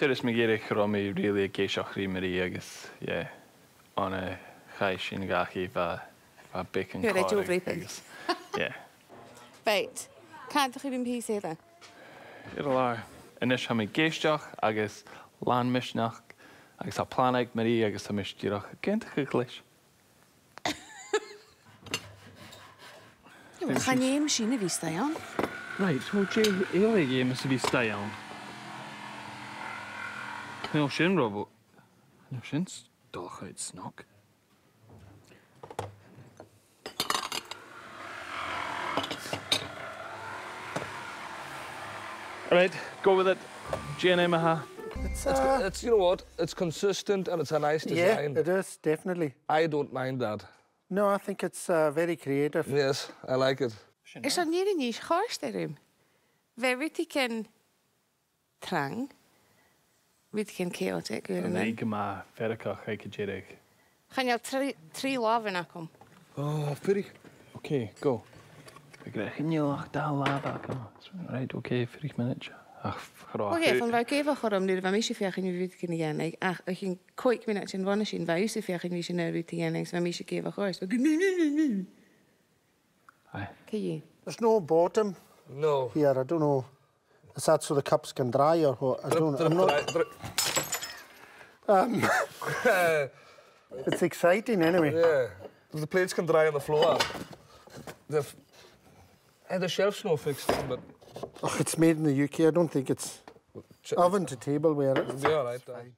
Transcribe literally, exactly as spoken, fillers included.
Dìreach, 's mi ag iarraidh, cha robh mi really ag èisteachd ri Marie agus, yeah, on a chaidh sinn dhachaigh bha, bha beagan còir agus, yeah. Right. Càit an do chuir thu am pìos eile? Air an làr. A-nis tha mi ag èisteachd agus làn misneachd agus tha plana aig Marie agus tha mise dìreach ag aontachadh leis. Chan fheum sin a bhith a-staigh ann. Right, so dè eile a dh'fheumas a bhith a-staigh ann? Chan eil sin rud, chan eil sin dol a chur snog. Right, go with it. Dèan e ma-thà. It's, uh, it's, you know what? It's consistent and it's a nice design. Yeah, it is, definitely. I don't mind that. No, I think it's, uh, very creative. Yes, I like it. Is an fhìrinn a-nis, chòrd e rium. Bha rudeigin trang, rudeigin chaotic, uaireannan. An e gu math faireachdainn aig an deireadh? Chan eil trì, trì làmhan agam. Oh, fuirich. Okay, go. Bha e gu math furasta, dà làmh agam. Right, okay, fuirich mionaid. Ach, cha robh. Okay, bha e gu math furasta nuair a bha mise a' feuchainn ri rudeigin a dhèanamh, ach o chionn còig mionaidean bhon a sin, bha thusa a' feuchainn ri sin, a' rudeigin a dhèanamh, agus bha mise gu math furasta. Aye. Cò dè? There's no bottom here, I don't know. Is that so the cups can dry or what? I don't, I'm not, um, it's exciting anyway. Yeah. The plates can dry on the floor. They've had the shelves no fixed, but oh, it's made in the U K. I don't think it's oven to tableware. It'll be all right, aye.